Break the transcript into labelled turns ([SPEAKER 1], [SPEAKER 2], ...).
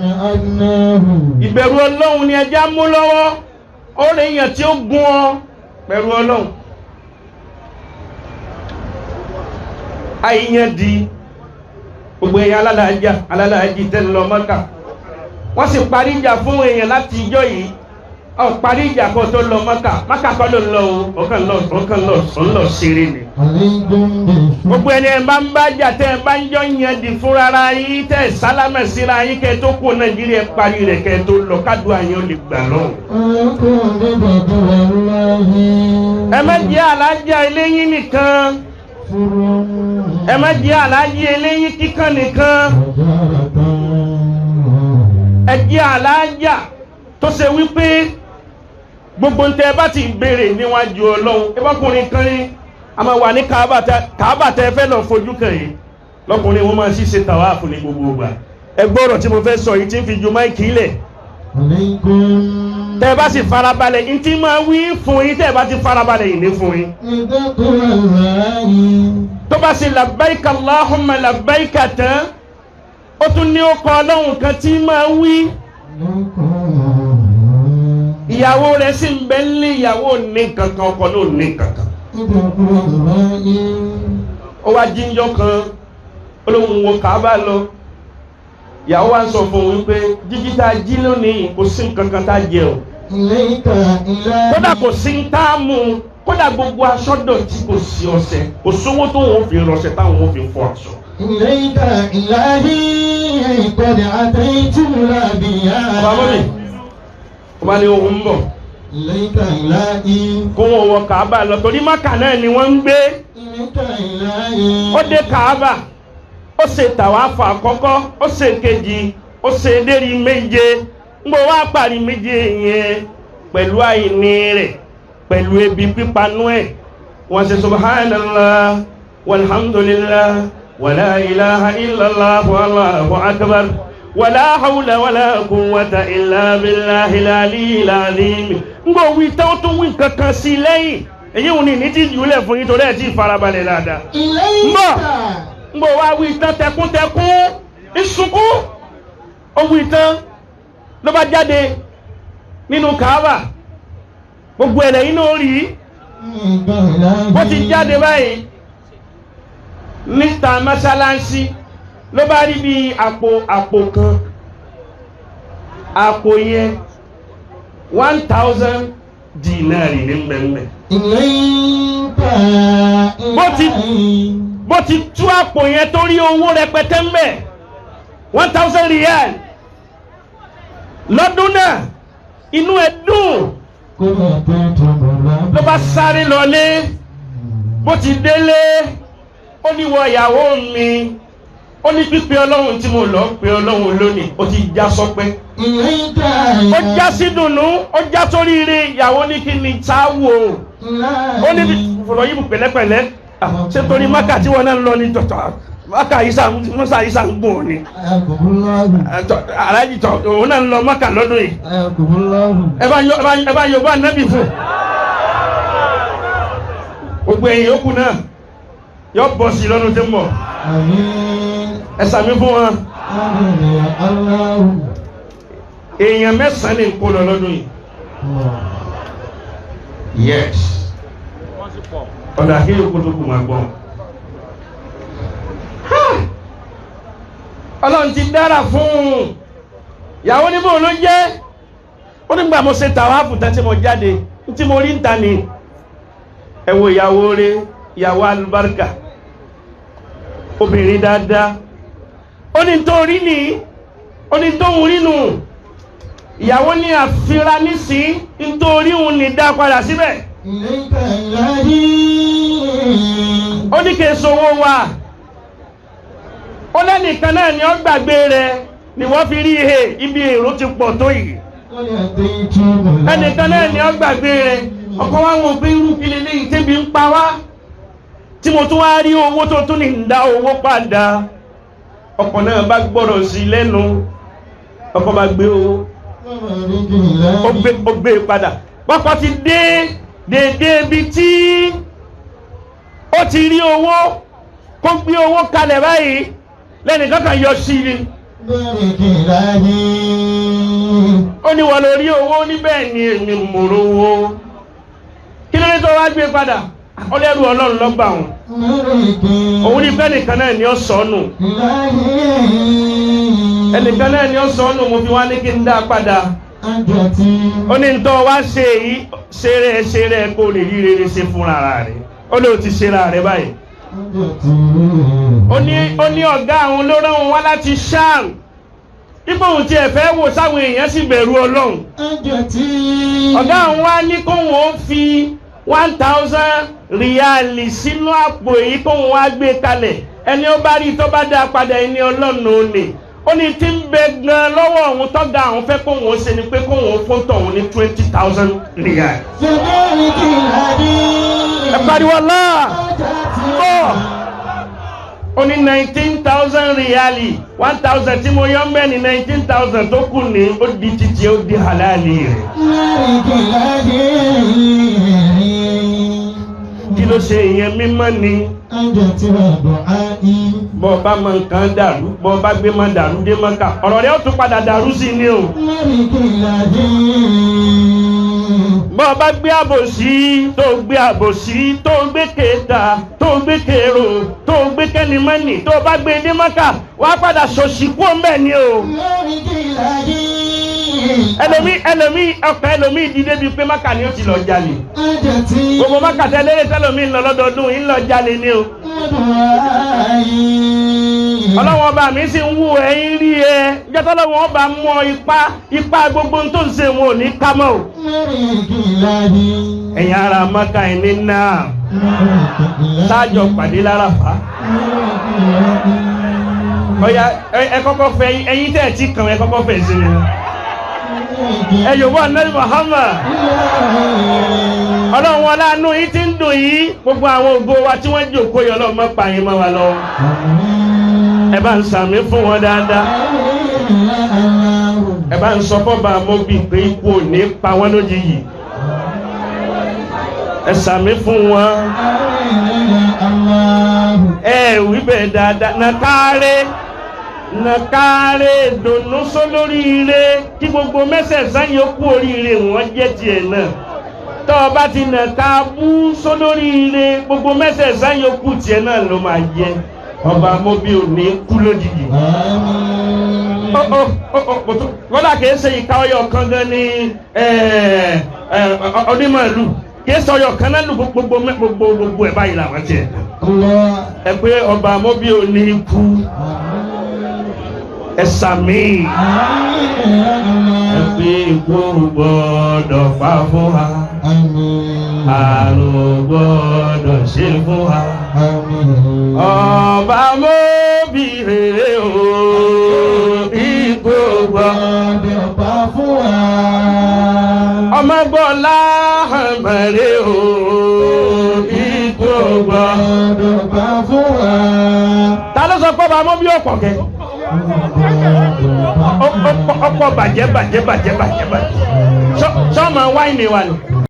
[SPEAKER 1] أدناه.
[SPEAKER 2] Ìbẹ̀rù Ọlọ́run ni ẹja mú lọ́wọ́. Ó lè yàn tí ó gún ọ pẹ̀lú Ọlọ́run. Àìyàn di gbogbo èèyàn alálàájá alálàájì tẹ́ lọ Mọ́kà. Wọ́n sì parí ìjà fún èèyàn láti ijọ́ yìí. Ọ parí ìjà kan tó lọ Mọ́kà. Mọ́kà kọ́ ló ń lọ o, ọ̀kan lọ ọ̀kan lọ ọ̀n lọ ṣeré ni.
[SPEAKER 1] عليكم بالسر.
[SPEAKER 2] Gbogbo ẹni ẹ bá ń bá jà tẹ́ ẹ bá ń jọ yẹn di fúnra ara yín tẹ́ ẹ sálámẹ̀ síra yín kẹ́ ẹ tó kó Nàìjíríà parí rẹ̀ kẹ́ ẹ tó lọ kádùá yín ó lè gbà lọ́hùn.
[SPEAKER 1] عليكم بتقوى الله.
[SPEAKER 2] Ẹ má jẹ́ alájà eléyín nìkan.
[SPEAKER 1] سر.
[SPEAKER 2] Ẹ má jẹ́ alájí eléyín kíkan nìkan.
[SPEAKER 1] وجارة.
[SPEAKER 2] Ẹ jẹ́ alájà tó ṣe wípé gbogbo ń tẹ́ ẹ bá ti béèrè níwájú Ọlọ́run. Ẹ bọ́kùnrin kan ní a máa wà ní Káàbà tẹ́ ẹ fẹ́ lọ fojú kàn yìí. Lọ́kùnrin wọn máa ṣíṣe tàwáàfù ní gbogbo ìgbà. Ẹ gbọ́rọ̀ tí mo fẹ́ sọ yìí tí ń fi ju máìkì lẹ̀.
[SPEAKER 1] عليكم
[SPEAKER 2] Tẹ́ ẹ bá sì farabalẹ̀, n tí máa wí fún yín tẹ́ ẹ bá ti farabalẹ̀ yìí ní fún yín.
[SPEAKER 1] بتقوى الله.
[SPEAKER 2] Tó bá ṣe labbaika Allahumma labbaika tán, ó tún ní ó kọ Ọlọ́run kan tí máa wí.
[SPEAKER 1] عليكم
[SPEAKER 2] Ìyàwó rẹ̀ sì ń bẹ nílé, ìyàwó ní kankan, ọkọ náà ní kankan.
[SPEAKER 1] بتقوى الله.
[SPEAKER 2] Ó wá jíjọ kan, olóhùn wo Káàbà lọ. Ìyàwó wa ń sọ fún un wípé jíjí tá a jí lónìí kò sí nǹkan kan tá a jẹ o.
[SPEAKER 1] إليك إلهي.
[SPEAKER 2] Kódà kò sí ń tá a mú un, kódà gbogbo aṣọ dọ̀tí, kò sí ọṣẹ, kò sówó tó wọn fi rọṣẹ táwọn ò fi fọ aṣọ.
[SPEAKER 1] إليك إلهي قد أتيت الأبيات.
[SPEAKER 2] Ọba mọ́mì, ọba ní ohun ń bọ̀
[SPEAKER 1] إليك إلهي.
[SPEAKER 2] kó wọn wọ Káàbà lọ torí Mákà náà ni wọ́n ń gbé.
[SPEAKER 1] إليك إلهي.
[SPEAKER 2] Ó dé Káàbà, ó ṣe tàwáfù àkọ́kọ́, ó ṣe kejì, ó ṣe dérí méje. Ń bọ̀ wá parí méje yẹn pẹ̀lú àìní rẹ̀, pẹ̀lú ebi pípanú ẹ̀. Wọ́n ṣe subhanallah walhamdulillah wala ilaha illallah wallahu akbar wala hawla wala quwwata illa billahil aliyyil azim. Ń bọ̀ wí tán, tó wí kankan sí lẹ́yìn èyí ò ní ní tí jùlẹ̀ fún yín torí ẹ̀ tí farabalẹ̀ dáadáa.
[SPEAKER 1] إليك.
[SPEAKER 2] Mbọ̀. Ń bọ̀ wá wí tán tẹkúntẹkún ìsunkún, ó wí tán ló bá jáde nínú Kaaba. Gbogbo ẹ̀rẹ̀ inú rí
[SPEAKER 1] إليك إلهي.
[SPEAKER 2] bó ti jáde báyìí níta mọ́sálásí ló bá rí bí àpò àpò kan. Àpò yẹn 1000 dinari ní mbẹ̀mbẹ̀.
[SPEAKER 1] إليك إلهي.
[SPEAKER 2] Bó ti tú àpò yẹn tó rí owó rẹpẹtẹ ń bẹ̀, 1000 riyal lọ́dún náà, inú ẹ̀ dùn.
[SPEAKER 1] قد أتيت الأبيات.
[SPEAKER 2] Ló bá sáré lọlé. Bó ti délé, ó ní wọ ìyàwó mi, ó ní pípé Ọlọ́run tí mo lọ pé Ọlọ́run lónìí ó ti já sọpẹ́,
[SPEAKER 1] إليك
[SPEAKER 2] ó já sí dùnú, ó já sóríire. Ìyàwó ní kí ni táwò?
[SPEAKER 1] إلهي.
[SPEAKER 2] Ó ní fọlọ yìí pẹ̀lẹ́pẹ̀lẹ́. Ah, ṣé torí Mákà tí wọn náà ń lọ ní tọ̀tọ̀ Mákà yìí sá mọ́sá yìí sá ń gùn ni.
[SPEAKER 1] حياكم الله.
[SPEAKER 2] Aláàjì tọ̀ òun náà ń lọ Mákà lọ́dún yìí.
[SPEAKER 1] حياكم الله.
[SPEAKER 2] Ẹ bá yọ ẹ bá yọ bá nábì fún gbogbo ẹ̀yin yòókù náà yọ bọ̀ sí lọ́dún tí ń bọ̀.
[SPEAKER 1] آمين.
[SPEAKER 2] Ẹ sàmì fún wọn.
[SPEAKER 1] آمين يا الله.
[SPEAKER 2] Èèyàn mẹ́sàn-án lè kó lọ lọ́dún yìí.
[SPEAKER 1] الله.
[SPEAKER 2] Yes, ọ̀dà kí yòókù tó kù máa gbọ́. Ha! Ọlọ́run ti dára fún un. Ìyàwó níbo ló jẹ́? Ó nígbà mo ṣe tàwáàfù tán tí mo jáde tí mo rí ń ta ni. Ẹ wo ìyàwó rẹ, ìyàwó alùbáríkà, obìnrin dáadáa. Ó ní tó rí ni, ó ní tó ń rí nù. Ìyàwó ní àfira nísìn nítorí òun ní dá padà síbẹ̀.
[SPEAKER 1] إليك إلهي.
[SPEAKER 2] Ó ní kí n sowó wa. Ó lẹ́nìkan náà ni ó gbàgbé rẹ̀ ni wọ́n fi rí ihe ibi èrò ti pọ̀ tó yìí.
[SPEAKER 1] قد أتيت الأبيات.
[SPEAKER 2] Ẹnìkan náà ni ó gbàgbé rẹ̀. Ọkọ wa wọn pé irú kí leléyìí tẹ́bi ń pa wá tí mo tún wá rí owó tó tún ní ń dá owó padà. Ọkọ náà bá gbọ́dọ̀ sí lẹ́nu, ọkọ bá gbé owó, ó gbé padà. Bọ́kọ ti dé dédé ibi tí ó ti rí owó kó gbé owó kalẹ̀ báyìí, lẹ́nìkan kan yọ sí ni.
[SPEAKER 1] Bẹ́ẹ̀ni láyé.
[SPEAKER 2] Ó ní wọ́n lórí owó níbẹ̀ ni èmi mòrówó. Kí ló dé tó wá gbé padà? Ọlẹ́rù Ọlọ́run lọ́gbà òun. Òun ní bẹ́ẹ̀ nìkan náà ni ó sọnù.
[SPEAKER 1] Láyé.
[SPEAKER 2] Ẹnìkan náà ni ó sọnù, mo fi wá ní kí n dá a padà.
[SPEAKER 1] Àjọtí.
[SPEAKER 2] Ó ní ntọ́ wá ṣe èyí, ṣeré ṣeré kó lè rí rere ṣe fúnra rẹ̀. Ó lóò ti ṣera rẹ̀ báyìí.
[SPEAKER 1] Àjọtí.
[SPEAKER 2] Ó ní ọ̀gá àwọn ló rán òun wá láti Ṣáàm. Ipò òun tiẹ̀ fẹ́ wò sáwọn èèyàn sì bẹ̀rù Ọlọ́run.
[SPEAKER 1] Àjọtí.
[SPEAKER 2] Ọ̀gá àwọn wá ní kóun ó fi 1,000 ríálì sínú àpò èyí kóun wá gbé kalẹ̀. Ẹni ó bá rí tó bá dá padà, ẹni Ọlọ́run ò ní. Ó ní tí ń bẹ gan lọ́wọ́ òun tọ́ga àwọn fẹ́ kóun ó ṣe ni pé kóun ó fún tọ̀hún ní 20,000 ríálì.
[SPEAKER 1] Bẹ́ẹ̀ni láyé.
[SPEAKER 2] Ẹ pariwo náà.
[SPEAKER 1] Àjọtí.
[SPEAKER 2] Bọ́ ó ní 19,000 ríálì, 1,000 tí mo yọ ń bẹ́ ní 19,000 tó kù ní ó di títí ó di halali rẹ̀.
[SPEAKER 1] Bẹ́ẹ̀ni láyé.
[SPEAKER 2] Kí ló ṣe ìyẹn mímọ́ ni?
[SPEAKER 1] Àjọtí ọ̀dọ̀ ayé.
[SPEAKER 2] Bọ́ bá mọ nǹkan dàrú, bọ́ bá gbé mọ dàrú dé mọ́kà, ọ̀rọ̀ rẹ̀ ó tún padà dàrú sí ni o.
[SPEAKER 1] Bẹ́ẹ̀ni láyé.
[SPEAKER 2] Bọ́ bá gbé àbòsí, tó gbé àbòsí, tó gbé kéta, tó gbé kèrò, tó gbé kẹ́nimọ́nì, tó bá gbé dé mọ́kà, wàá padà ṣòṣì kú ọ̀nbẹ ni o.
[SPEAKER 1] Bẹ́ẹ̀ni láyé.
[SPEAKER 2] Ẹlòmí ọkàn ẹlòmí dìde bíi pé mọ́kà ni ó ti lọ jalè.
[SPEAKER 1] Àjọtí.
[SPEAKER 2] Gbogbo mọ́kà tẹ́lẹ̀ tẹ́lòmí ń lọ lọ́dọọdún ń lọ jalè ni o.
[SPEAKER 1] Ọ̀dọ̀ ayé.
[SPEAKER 2] Ọlọ́wọ́n ọba mi sì ń wú ẹ̀yìn rí ẹ jẹ́tọ́ lọ́wọ́n ọba mú ọ ipa gbogbo tó ń ṣe wọn ò ní ká mọ́ o.
[SPEAKER 1] Bẹ́ẹ̀ni láyé.
[SPEAKER 2] Ẹ̀yin ará mọ́kà ẹni náà sáàjọ pàdé l'Áràfá. Ọ̀yà ẹ kọ́kọ́ fẹ́ ẹ̀yin tẹ́ ẹ̀ tí kàn ẹ kọ́kọ́ fẹ́ sí mi. Ẹ yòówó anabi Muhammad. Ọlọ́run wọn láàánú yìí ti ń dùn yìí, gbogbo àwọn ògo wa tí wọ́n jòkó yọ Ọlọ́run má pa yín mọ́ wa lọ. Ẹ bá ń sàmí fún wọn dáadáa. Ẹ bá ń sọ fọ́ba mọ́bì pé ikú ò ní pa wọ́n lójijì. Ẹ sàmí fún wọn. Ẹ wí bẹ́ẹ̀ dáadáa. Nàkàrẹ́ dùnú sólóríire kí gbogbo mẹ́sẹ̀sán yòókù oríire wọn jẹ́ tiẹ̀ náà. Tọ́ ọ bá ti nàka bú sólóríire, gbogbo mẹ́sẹ̀sán yòókù tiẹ̀ náà ló máa jẹ́. Ọba mọ́bí ò ní kú lójijì. Kọ́lá kìí ṣe ìka ọyọ kan gan ni onímọ̀lù kìí ṣe ọyọ kan náà lù gbogbo gbogbo gbogbo ẹ̀ báyìí làwọn tiẹ̀. Ẹ pé ọba mọ́bí ò ní kú. Ẹ sàmì. Ẹ pé ikú gbọ́dọ̀ pa fún wa. Àrùn gbọ́dọ̀ ṣe fún wa. Ọba mọ́bí rere o, ikú gbọ́dọ̀
[SPEAKER 1] pa fún wa.
[SPEAKER 2] Ọmọ gbọ́lá mẹ́rẹ̀ o, ikú gbọ́dọ̀
[SPEAKER 1] pa fún wa.
[SPEAKER 2] Ta ló sọ pé ọba mọ́bí ọ̀pọ̀ kẹ́? Ọ̀pọ̀ bàjẹ́ bàjẹ́ bàjẹ́ bàjẹ́ bàjẹ́. Sọ́ọ̀mù wáìnì wa ni.